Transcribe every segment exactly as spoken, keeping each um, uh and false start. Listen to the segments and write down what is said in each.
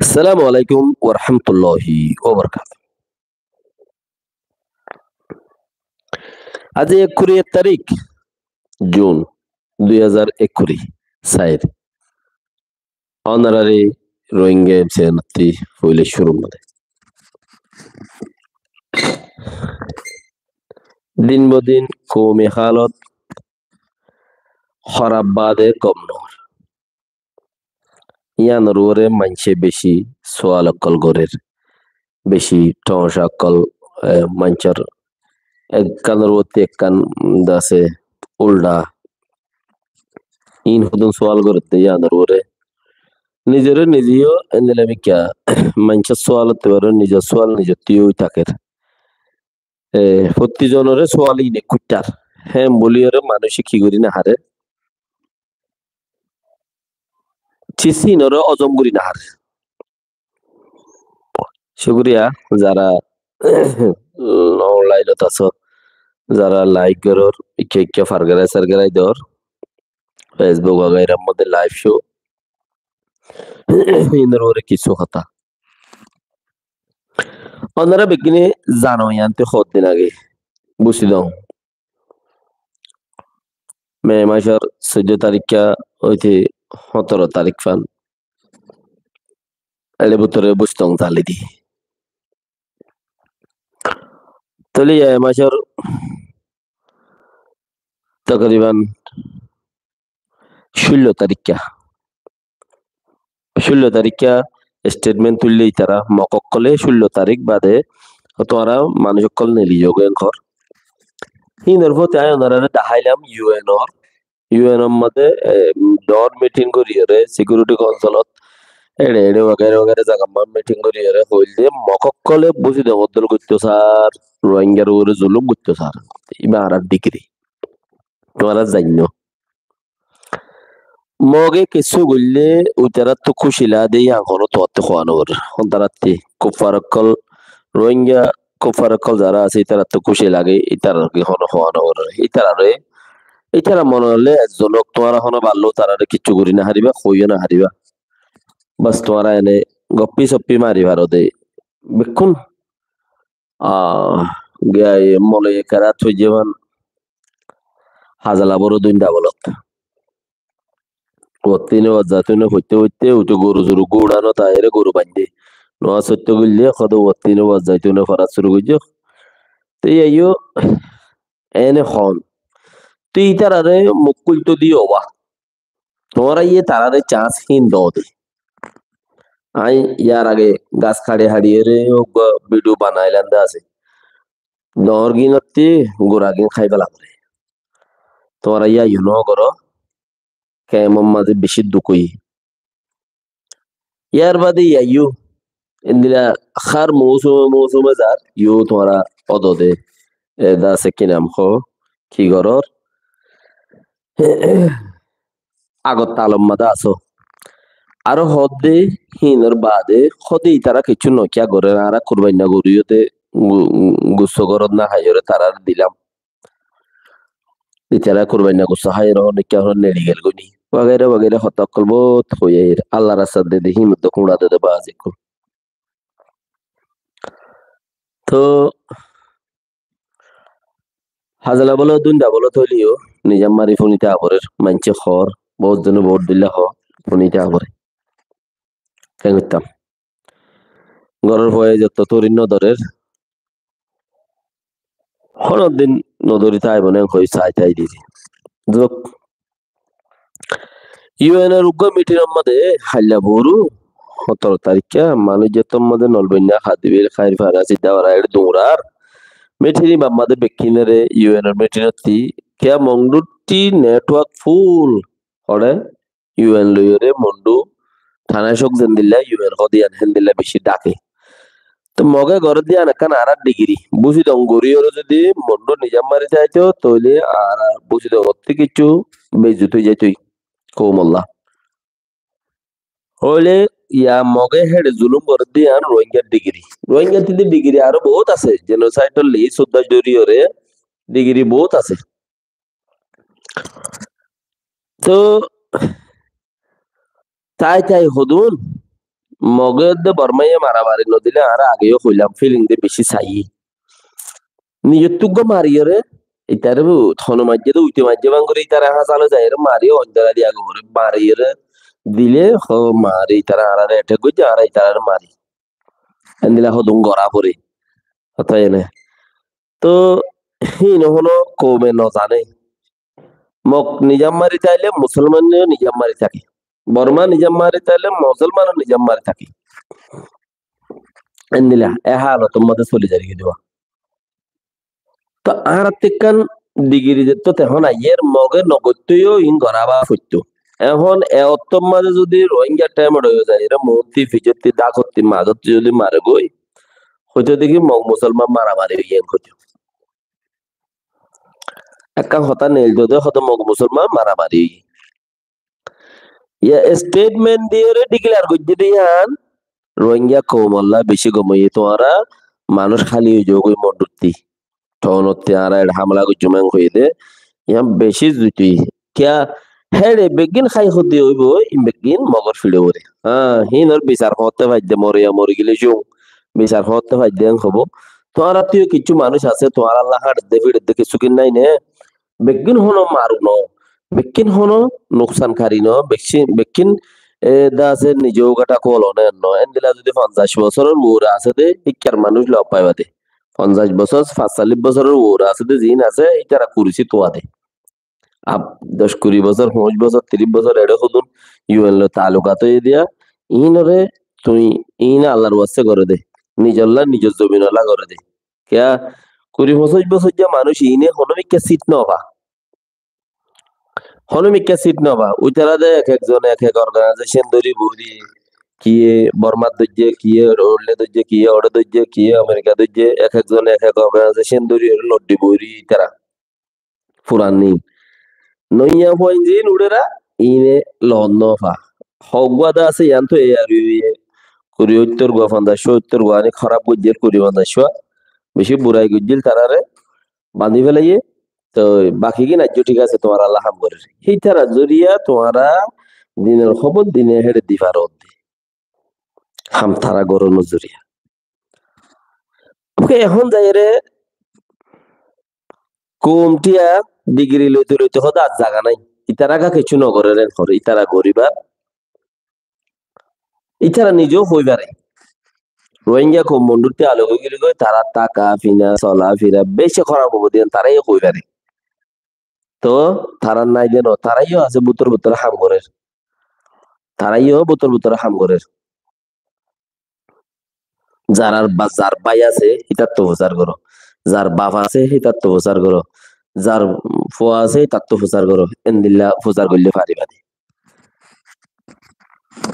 Assalamu alaikum warahmatulláhi wabarakátuhu. Aijja ekkuri ek tarík Jun dui házar ekkuri sair. Ónorare Rohingya M C N ottú foila cúrur mazé din bodin koumi hálot hóraf baade gom noór. Yíanor uore maincé beci sual ókkol gorér, beci thoóñca ókkol, e, maincór ekkánor uore ekkán dase uldha. Iín hodún sual gorédde yíanor uore. Nizoré nize yó endilla mikká maincór sual ottu baro, nizor sual nizottú yó ói táker. E, fottí zonoré sual iín ekkúttar. Hé buliyóre manúice ki gorí nofaré? Cíz híinoré ozom gorí nofaré. Cúkuriya, zara online ot asó, zara like gorór, ikká ikká fargarai sargarai dór, Facebook wagairar modde live show, híinor uore kissú hotá. Ónora bekkúne zano, yíantu hoddin age, búzi dong. Me macór soiddó taríkka óite hótoro tarík fán. Éçe bútore búzi dong zali di. Tóile e macór tokoriban cúllo taríkka. Cúllo taríkka statement tuille itará Mog ókkole cúllo tarík baade tuáñra manúic ókkol neli zogói enkor. Híinor foti aññí onoráre daháilam U N or, U N or modde, e, dhoóñr meeting goríyore Security Council ot éçe éçe wagaira wagaira zagat meeting goríyore hoilde Mog ókkole búzi dong dol goittó sar, Rohingyar uore zulum goittó sar. Ibá añárar digiri. Tuáñra zainnó. Moge kessú goille ítarattú kúci lage de yían honó tuáñrattú hoó no gorér. Hon taráttú kuffar ókkol, Rohingya kuffar ókkol zará asé ítarattú kúci lage, ítararé honó hoó no gorér. Ítararé, ítara mone hoilé ezzon ók tuáñra honó balló tararé kessú gorí no faribá, hoiyó no faribá. Bas tuáñra ene goppi soppi mari faro de. Bekkún Ah, giyai mole kerat foijjé fán Hazala boro duin dabolot. Uottí ne uot zaitúne foitte foitte uite goru soru gúuçanot aiyóre goru baindé. Nomaz foitte goille hoó de uottí ne uot zaitúne forat suru goijjé. Te yó ene hoón. Te ítarare muk kúlto diyo ba. Tuáñra yé tarare chance híin do de. Aññí yar age gas haçi haçiyóre uggúa video banailam de asé. Doñr gínottí gura gín hái fela foré. Tuáñra yían yó no goró, kemor mazé bicí duk óiye. Yar bade yían yó endilla hár mousume mousume zar, yó tuáñra ódode, e, dase ki nam hoó, ki gorór? Agor talor mazé asó. Aró hoó de híinor baade hoó de ítara kessú no kiya gorér, añára kurbainna goríyore gu-, gusso górot no háiyore tarare dilam. Ítara kurbainna gusso háiyore honikka hon neri gel goi ni. Wagaira wagaira hotá ókkol bout hoi aiyér. Allar rastat de de híin uddúa kuñça de de bazi ókkol. Toh Hazala bóla dúinda bóla tóile yó nizam mari fúnita forer, maincé hoór, boóut zone boóut dilla hoó, fúnita forer. Keén goittám? Góror fuaye zottó tóri no dórer, honódin no dóri táibo né, enkoi sai tái diri. Zok, U N or uggúa mitinor modé hailla boru, hótoro tarikká, manúic zettór modé Nolboinna, Hadibil, Kairfara, Siddawara, eçé duñrar mitin ibár modé bekkúnore U N or mitinottí, kiyá Mongduttí network full, hoçé U N loiyóre Mondu thanasók zendilla U N hodé yián héndilla bicí dhake. Te Mogé gorédde yián ekkán añárar dhigiri. Búsidong goríyoré zodi Mondu nizam mari táito, tóile añára Búsidongottú kiccú beizzot ói zaitoi koumolla. Óile yá Mogé héçe zulúm gorédde yián Rohingyar dhigiri. Rohingyar tide dhigiri aró boóut asé, jenosaidor list uddá dóriyoré dhigiri boóut asé. Toh tái tái hodún Moge de Bormaye maramari nodile, añára ageyó hoilam, filing de beci saiyí. Nizottú uggwá mariyóre, itare bu-, hono maijje de uite maijje bangori itare háñsalo zaiyóre mari, oindora diya gore mariyóre dile, ho mari itare añárare attack goijje, añára itarare mari. Endilla hodún gora fore. Hotá ene. Toh, hín hono koume no zane. Mog nizam mari táile Musolmane nizam mari táke. Borma nizam mari táile Musolmane nizam mari táke. Endilla, e halotor maze soli zar goi de. Toh añárattú ekkán digiri zetto tehón aiyér, Moge no goittóu yó in gora ba foittó. Ehón e ottór maze zodi Rohingya thaim ot ói zai, ere muúnti, fijotti, dakotti, mazotti zodi mare goi, hoitó de ki Mog Musolman maramari óiye en hoitó. Ekkán hotá neil dode, hoto Mog Musolman maramari óiye. Ye statement diyóre declare goijjé de yián, Rohingya koumolla beci gom óiye, tuáñra manúic háli ói zagói Monduttí. Thanottí añára eçé hámela goijjúm en hoiyé de, yián beci zuti. Kiyá, héçe beggín hái hodde óibo, in beggín Mogor fiçe uore. Há, hínor bisar hoótte faidde, moriya mori gile cúng, bisar hoótte faidde en hobo. Tuáñrattú yó kiccú manúic asé, tuáñralla háñçedde fiçedde kissú kin nái né? Beggín hono maruk no, beggín hono nuksankari no, beggín, beggín, e, de asé nize uggwá kuwal no, endilla zodi fonzaic bosóror uore asé de, híkkar manúic lok faiba de. Fonzaic bosór, fañscallic bosóror uore asé de, ziín asé, ítara kurisi tuwa de. Ab, doc, kuri bosór, foñcic bosór, tiríc bosór, eçé hodún U N loi taalukat óiye diya, iínore tui, iín Allar waste goré de. Nizolla, nizor zobinolla goré de. Kiyá, kuri foñcic bosóijja manúic iíne honómikká sit no fa. Honómikká sit no fa. Uitará de ek ekzone ek ek organization dóri bóri, kiyé Bormat dóijje, kiyé ólle dóijje, kiyé óçe dóijje, kiyé Amerika dóijje, ek ekzone ek ek organization dóri loddi bóri itará. Furan ni. Noiya fuain ziín uçéra, iíne loot no fa. Hoggwá de asé, yián to e ar ui ui e. Kuri óttor gua, fonzaic cúa óttor gua aní hóraf goijjé, kuri fonzaic cúa. Beci burai goijjíl tarare, bañdí felaiyé. Toi bakigín aijjó thík asé, tuáñralla ham gorér. Hítara zoriya tuáñra dinor hóbor dine héçe di faro de. Ham tará gorónor zoriya. Oke, ehón zaiyóre koum thiya digiri loite loite hoó de ar zaga nái. Itará ka kessú no gorér en hoór, itará goribar. Itará nize ó hoi fare. Rohingya koum Monduttí alok ói gilé goi, tará táka, fina, sola, fira beci hóraf óibo de yián tará yó hoi fare. Toh tarár nái de no, tará yó asé bútor bútore ham gorér. Tará yó bútor bútore ham gorér. Zarar ba-, zar bái asé, hítattú fusár goró. Zar baf asé, hítattú fusár goró. Zar fua asé, hítattú fusár goró. Endilla fusár goillé faribá de.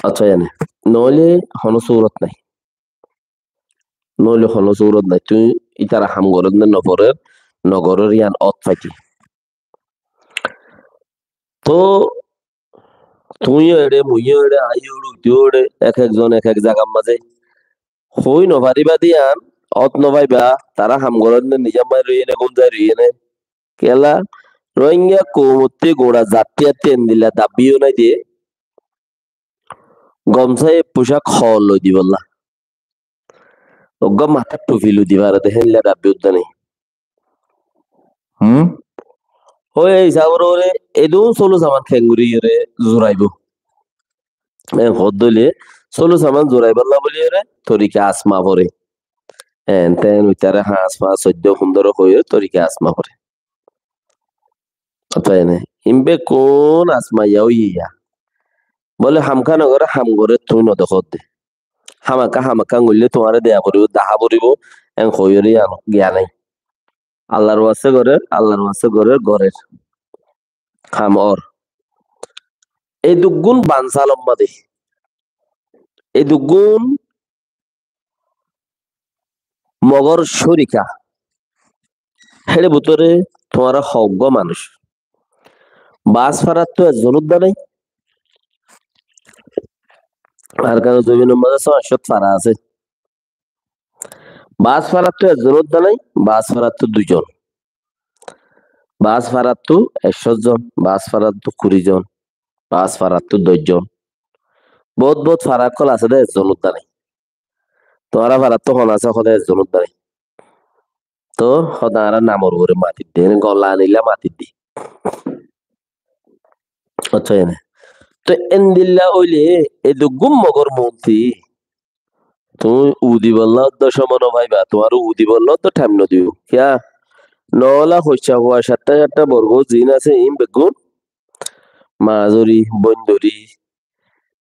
Accá, yane. Noóile honó surot nái. Noóile honó surot nái. Tuñí ítara ham gorór né nogorór, nogorór yián ót faití. Toh tuñí yó eçé, mui yó eçé, añí yó eçé, tui yó eçé, ek ekzon ek ek zagar mazé hoi nofaribá de yián, ót nofaibá, tará ham gorór né, nizam mari roiyé né, gúm zai roiyé né. Kiyólla, Rohingya koumottí gura zatti atti endilla dabbi yó nái de. Gom sai pucák hool loi dibolla. Uggwá matát thufi loi di fare de, héndilla dabbi uddá nái. Hum? Hoi, e hísabor uore edún sólu saman kengori ore zuraibó. En hoódde óile sólu saman zuraibolla buli ore torika asma fore. En ten uitare hañs fañs soiddó fundoro hoi ore torika asma fore. Hotá ene. Im bekkún asmaiya óiye ya. Bóle ham kán no goré, ham goré tuñí no dekó de. Hámaka, hámaka goillé tuáñre deya foribó, dahá foribó, en hoiyóre yián giya nái. Allar waste gorér, Allar waste gorér, gorér. Ham ór. Ei duggún bansa lomma de. Ei duggún Mogor córika. Héçe bútore tuáñra hoggúa manúic. Baáz farattú ezzon uddá nái. Arkanor zobinor mazé só añcót fara asé. Baáz farattú ezzon uddá nái, baáz farattú duizon. Baáz farattú ekcót zon, baáz farattú kuri zon, baáz farattú doc zon. Bout bout fara ókkol asé dé, ezzon uddá nái. Tuáñra farattú hon asé hoó dé, ezzon uddá nái. Toóu hoó dé añára namor uore matidde, ene gola anilla matidde. Accá, ene. Toóu endilla óile, edoggún mogor monti, tuñí udibollá uddá cómo no faiba, tuáñre udibollá uddá thaim no dibo. Kiyá? Noóla hoicca fua cattá cattá borgó ziín asé, iín beggún, maa dóri, bóin dóri,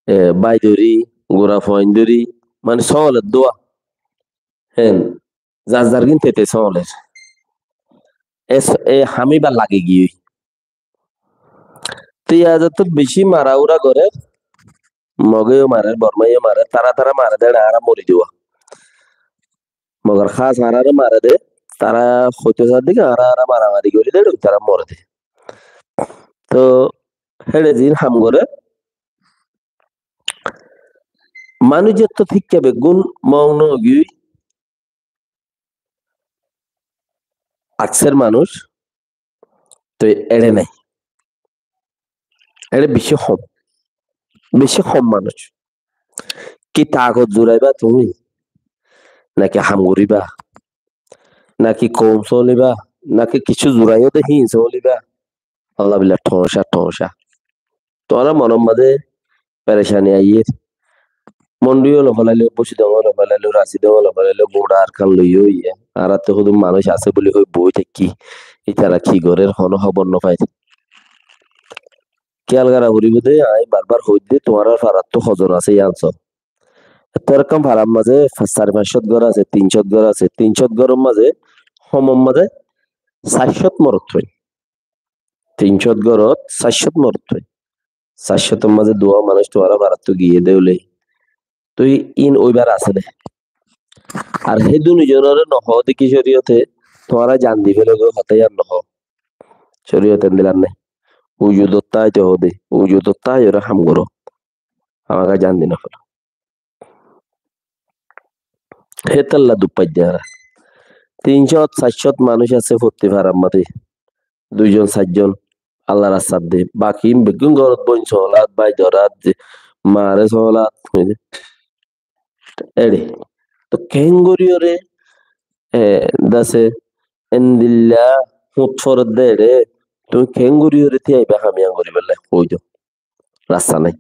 e, bái dóri, gura fuain dóri, mani sóoler dúa. Héen, zar zar gín tete sóoler. E s-, e ham íba lagi giyói. Te yá zottó bicí mara ura gorér, Mogéyo marer, Bormáyo marer, tará tará mare dé, añára mori dé. Mogor hás añáráre mare dé, tará hoitó sar dé ki añára, añára maramari gorí dé, tará more dé. Toóu héçe ziín ham goré, manúic zottó thíkka beggún mog no óigiyoi, akser manúic toi eçé nái. Eçé bicí hom, bicí hom manúic. Ki takot zuraibá tuñí? Naki ham goríba? Naki koum sóliba? Naki kissú zuraiyó dé híin sóliba? Alla billa thoóñca, thoóñca. Tuáñra monor mazé perecani aiyér. Mondhuyó lofélailó, Bócidongó lofélailó, Rasidongó lofélailó, gura Arkan loiyó óiye. Añárattú hodún manúic asé buli hoi boói táikki. Ítara ki gorér, honó hóbor nofair. Kiyál gorá foribó dé, aññí barbár hoóidde, tuáñrar farattú hozon asé yían só. Ettó ekkán farar mazé fa-, sair fañs cót gór asé, tin cót gór asé, tin cót góror mazé, homor mazé sair cót morot óin. Tin cót górot sair cót morot óin. Sair cótor mazé duwá manúic tuáñra farattú giyé dé óile. Toi íin óibar asé dé. Ar hé dunizonoré nohoó dé ki córiyote tuáñra jan di félogói hotá yían nohoó. Córiyote endilla nái. Ujudottá aitó hoó dé. Ujudottá aiyóre ham goró. Amáka jan di nofélo. Hétolla duk faidde añára. Tin cót, sair cót manúic asé fottí farar mazé. Duizon, sairjon Allar rastat dé. Baki beggún górot bóin sólat, bái dórat, ze-, maaré sólat, buijjó? Eçé. Toóu keéngoríyoré, e, dase endilla hút foredde eçé, tuñí keéngoríyoré tíaibá ham yían goríbolla hoóido. Rasta nái.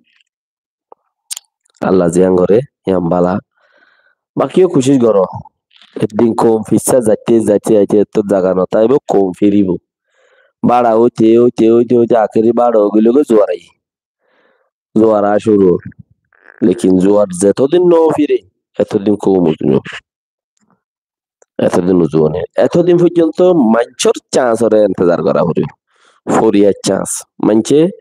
Alla ziyán goré, yían bála. Bakiyó kucíc goró. Eddin koum fissá zaite, zaite, zaite, ettót zaga notáibo, koum firibó. Bára óite, óite, óite, óite, akéri bára óigilói zuar aiyé. Zuar aá cúru óil. Lekin zuar zetódin nofiré, etódin koum uzu no. Etódin uzu no. Etódin foijjonto maincór cañsoré entezar gorá foribó. Foriyar cañs. Maincé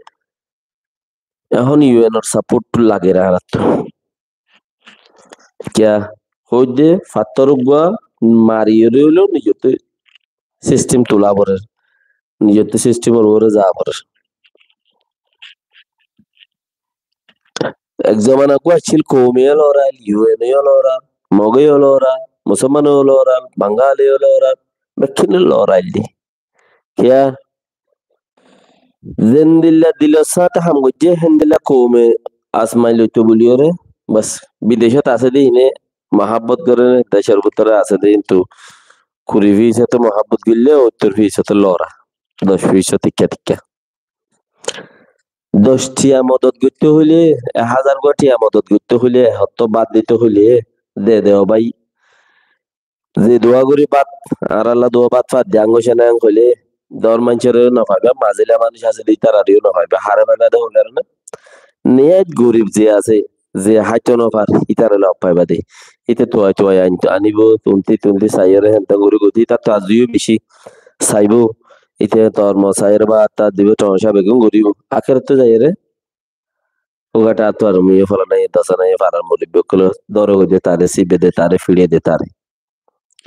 Ehón U N or support lager añárattú. Kiyá? Hoóidde fattór uggúa mariyóre óileó nizottú system tulá forer, nizottú system or uore zaa forer. Ek zomana uggúa accíl, koumiyó lorail, U N yó lorail, Mogeyó lorail, Musolmaneyó lorail, Bangaliyó lorail, bekkúne lorail de. Kiyá? Zendilla dilor sáñte ham goijjé, héndilla koume asmai loito buliyóre, bas, bidecót asé dé iíne muhábbot goré né, decór bútore asé dé, kintu kuri fisóte muhábbot goillé, óttor fisóte lora, doc fisót ikká tikká. Doc thiañ modot goitté hoilé, ek házar gua thiañ modot goitté hoilé, ek hottó bát dité hoilé, de de ó bái, ze duwa gorí bát, añárálla duwa bát fadde, añgóica nái hoilé, dór maincóre nofaibá, mazila manúic asé dé ítarareyó nofaibá, hare faiba dé hoilé ar na. Nihayat gorib ze asé, ze háito nofar, ítarallá faiba dé. Íte tuwai tuwai ain-, anibó, tunti tunti saiyóre hénte gorí gorí, ítattú aziyó bicí saibó, íte tormo saiyóre bát tat dibó, toóñca beggún goríbo. Akérottú zaiyóre Ugaṭa tuáñr miyó fola nai, dosa nai, farar murubbi ókkole dóre goijjé taré, sibe de taré, fiçe de taré.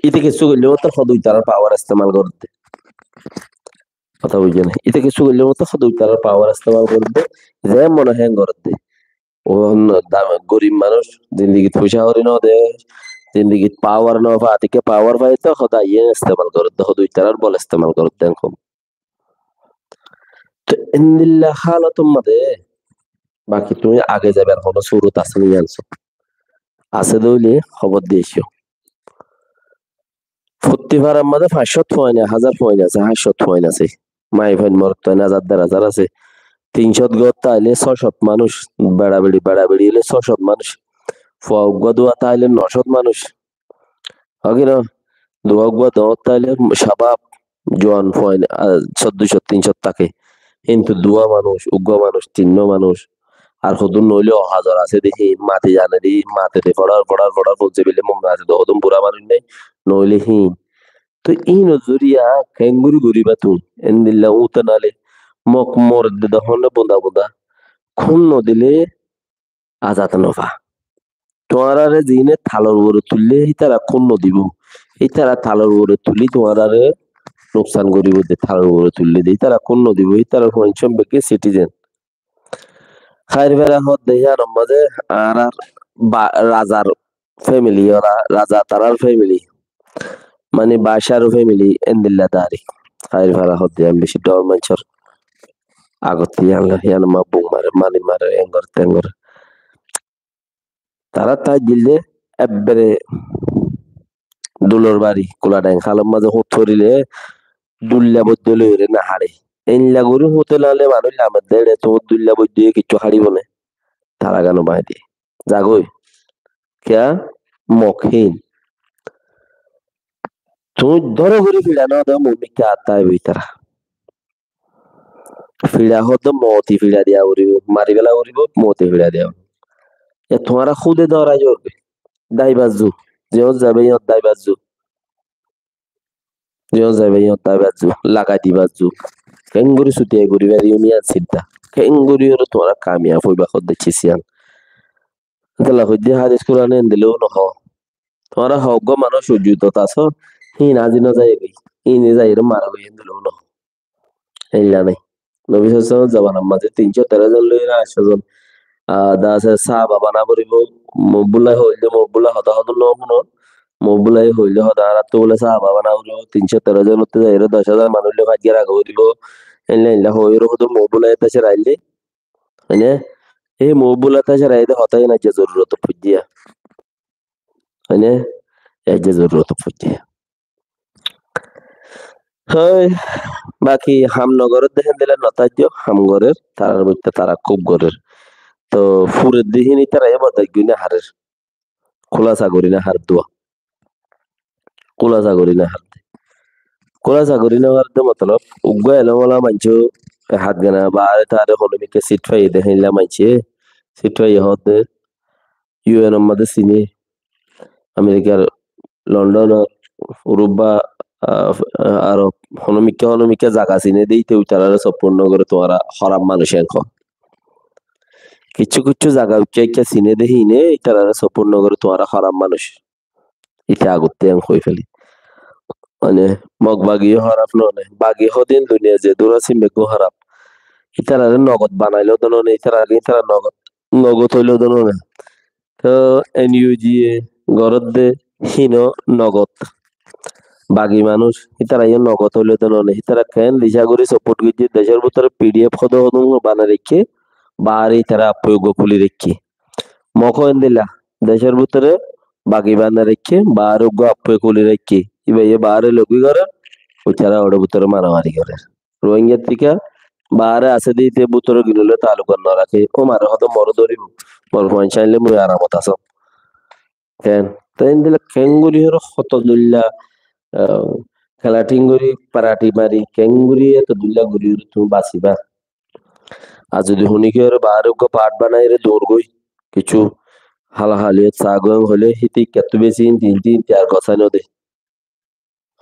Íte kessú goillé mottor hóde ítarar pawar estemal gorédde. Hotá buijjó né? Íte kessú goillé mottor hóde ítarar pawar estemal gorédde. Ze mone hoó hén gorédde. Ó, da-, gorib manúic, zindigit foicá kori no de, zindigit pawar no fa, atikká pawar faiyé to hóde aiyé estemal gorédde, hóde ítarar bol estemal gorédde enkón. Te endilla hálotor mazé Baki tuñí age zaibar hono surut asé né yián só. Asé dé óile hóbor di aicó. Fottí farar mazé fañs cót fuain, házar fuain asé, háit cót fuain asé. Maiyafuain morotfuain házar der házar asé. Tin cót gór táile só cót manúic, beça-beçi, beça-beçi óile só cót manúic. Fua uggúa duwa táile no cót manúic. Ói ki no? Duwa uggúa doóñr táile cabab, juan fuain, ah, sóddo cót, tin cót táke. Kintu duwa manúic, uggúa manúic, tinnúa manúic. Ar hodún noóile ohazor asé dé híin, mate zane dé, mate dé foçár, foçár, foçár, fúnze bile mum asé dé, hodún burá manúic nái, noóile híin. Toi híinor zoriya keéngorí goríba tuñí? Endilla úñte nale mok moredde dé honné bunda bunda. Kún nodile azad nofa. Tuáñráre ziíne talor uore tuille, hítara kún nodibó. Hítara talor uore tuli tuáñráre nuksan goríbo de, talor uore tuille de. Hítara kún nodibó, hítarar fuain cómbekke citizen. Háir fera hoódde híyanor mazé añárar ba-, razar femili, ora raza tarár femili, mani bacar femili endilla dari. Háir fera hoódde yián beci dhoóñr maincór agottí yián loi, yián ma buk mare, mani mare, engor tengor. Tará táiddil de ebbere dulor bari, kula dhaing hálor mazé hút forile duilla boiddo loiyóre no haçe. Eilla gorí hút elale manúic lamedde eçe tuñí duilla boiddoye kiccú haçibo né? Tara gano bañdi zagói. Kiyá? Mok híin. Tuñí dóro gorí fiça no do, mumikká atta aibo ítara. Fiça hoódde moti fiça diya foribó, mari fela foribó, moti fiça diya foribó. E tuáñra húde dóra yorbe. Daibazzú, zeñót zaiba yót daibazzú. Zeñót zaiba yót daibazzú, lagai dibazzú. Keéngorí sutiyai gorí fariyum yián sinta. Keéngorí ore tuáñra kamiyab óiba hoódde cis yián. Étella hoiddé hádis Kurane endilla nohó. Tuáñra hoggúa manúic ujudot asó, híin azi no zaiyógoi, híin zaiyóre maragoi endilla nohó. Eilla nái. Nobi sallallahu alaihi wasallam zomanar mazé tin cót teró zon loi aiccí zon. Ah, dase sáhaba bana foribó, mobulai hoilde, mobulai hotá hodún no funon, mobulai hoilde hotá añárattú bóle sáhaba bana foribó, tin cót teró zon utte zaiyóre doc házar manúic loi faijja raga foribó. Eilla eilla hoiyóre hodún mobulai dase railde. Mane, e mobulai dase railde hotá iyan aijja zorurot foijjé. Mane, aijja zorurot foijjé. Hoi, baki ham no gorer de héndilla no táiyo, ham gorer, tarar bútore tara kúb gorer. Toh, furer de hín ítara e bodai goi no harer. Kúlasa gorí no har de. Kúlasa gorí no har de. Kúlasa gorí no har de motolob, uggúa elom ola maincé, e hát gana, baáre taáre honomikká sit faiyé de héndilla maincé, sit faiyé hoódde, U N or mazé siné, Amerikar, Londonor, Urubba, ah, Arob, honomikká, honomikká zaga siné de, íte ítarare support no gore, tuáñra hóraf manúic en hoó. Kiccú kiccú zaga uikká uikká siné de híine, ítarare support no gore, tuáñra hóraf manúic. Íte agottí en hoi feli. Mane, Mog bagi yó hóraf no ne. Bagi hodin duniyat ze dura simbeggu hóraf. Ítarare nogot banailó de no ne, ítara, ítara nogot, nogot óilo de no ne. Toh N U G A goródde híno nogot. Bagi manúic, ítara yó nogot óile de no ne, ítara keén dicá gorí support goijjé, decór bútore P D F hodó hodún banai raikké, baáre ítara appoi uggúa kúli raikké. Mok ó endilla, decór bútore bagi banai raikké, baáre uggúa appoi kúli raikké. Íba yó baáre logí gorér, ítara óre bútore maramari gorér. Rohingya tíka baáre asé de íte bútore ginólla taaluk no raké. Ó mare hodó moró dóribo. Mor fuain sáinle mui aramot asóm. Keén? Te endilla keéngorí hore hoto dóilla, ah, kelathing gorí, parati mari, keéngorí eto dóilla gorí hore tuñí basiba. Ar zodi honikká hore baáre uggúa part banaiyóre dour goi, kiccú hala haliyot sa goi hoilé, híte ikkattú beci inti, inti, inti ar gosái no de.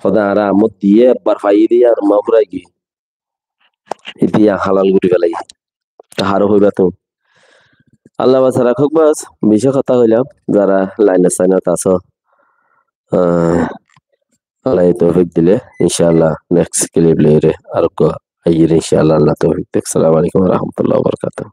Hoda añára amot diyé, ebbar faiyé de, yián ma furai giyé. Íte yián halal gorí felaiyé. Te haré hoiba tuñí? Allah basa rakók bas, beci hotá hoilam, zara lainot sainot asó. Ah, Allah ye toufik dile, incállah, next clip loiyóre arekkua aiyír, incállah, Allah toufik dek. Assalamu alaikum wa rahmatullahi wa barakatuhu.